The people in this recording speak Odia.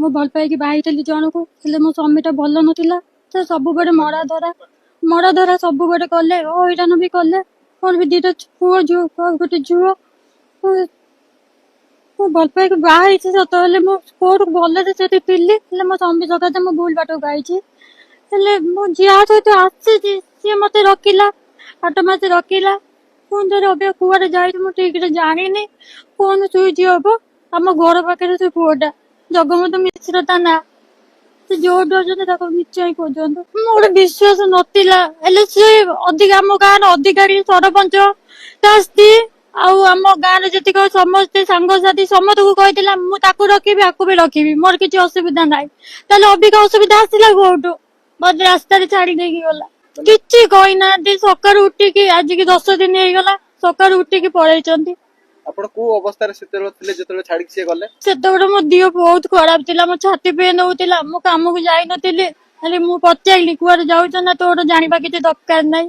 ମୁଁ ଭଲ ପାଇକି ବାହା ହେଇଥିଲି ଜଣକୁ, ହେଲେ ମୋ ସ୍ୱାମୀଟା ଭଲ ନଥିଲା। ସେ ସବୁବେଳେ ମରା ଧରା ମରା ଧରା ସବୁବେଳେ କଲେ, ହଇରାଣ ବି କଲେ। ମୋର ବି ଦିଟା ପୁଅ ଝିଅ, ଆଉ ଗୋଟେ ଝିଅ। ମୁଁ ଭଲ ପାଇକି ବାହା ହେଇଛି ସତ, ହେଲେ ମୁଁ କୋଉଠୁ ଭଲରେ ସେଠି ଥିଲି, ହେଲେ ମୋ ସ୍ୱାମୀ ସକାଶେ ମୁଁ ଭୁଲ ବାଟକୁ ଆଇଛି। ହେଲେ ମୁଁ ଯାହା ସହିତ ଆସିଛି, ସିଏ ମତେ ରଖିଲା, 8 ମାସ ରଖିଲା। ପୁଣି ଥରେ ଅବିକା କୁଆଡେ ଯାଇଛି ମୁଁ ଠିକରେ ଜାଣିନି। Phone switch off. ଆମ ଘର ପାଖରେ ସେ ପୁଅଟା, ଜଗବନ୍ଧୁ ମିଶ୍ର ତା ନାଁ। ସେ ଯୋଉଠି ଅଛନ୍ତି, ତାକୁ ନିଶ୍ଚୟ ଖୋଜନ୍ତୁ। ମୋର ବିଶ୍ୱାସ ନଥିଲା, ହେଲେ ସିଏ ଅଧିକା ଆମ ଗାଁର ଅଧିକାରୀ, ସରପଞ୍ଚ, ତା ସ୍ତ୍ରୀ ଆଉ ଆମ ଗାଁରେ ଯେତିକ ସମସ୍ତେ ସାଙ୍ଗସାଥି ସମସ୍ତଙ୍କୁ କହିଥିଲା, ମୁଁ ତାକୁ ରଖିବି, ଆକୁ ବି ରଖିବି, ମୋର କିଛି ଅସୁବିଧା ନାହିଁ। ତାହେଲେ ଅବିକା ଅସୁବିଧା ଆସିଲା କୋଉଠୁ? ମତେ ରାସ୍ତାରେ ଛାଡି ଦେଇକି ଗଲା, କିଛି କହିନାହାନ୍ତି। ସକାଳୁ ଉଠିକି, ଆଜିକି 10 ଦିନ ହେଇଗଲା, ସକାଳୁ ଉଠିକି ପଳେଇଛନ୍ତି। ଆପଣ କୋଉ ଅବସ୍ଥାରେ ସେତେବେଳେ ଥିଲେ, ଯେତେବେଳେ ଛାଡିକି ସିଏ ଗଲେ? ସେତେବେଳେ ମୋ ଦେହ ବହୁତ ଖରାପ ଥିଲା, ମୋ ଛାତି ପେନ୍ ହଉଥିଲା, ମୁଁ କାମକୁ ଯାଇନଥିଲି। ହେଲେ ମୁଁ ପଚାରିଲି, କୁଆଡେ ଯାଉଛ? ନା, ତୋର ଜାଣିବା କିଛି ଦରକାର ନାହିଁ।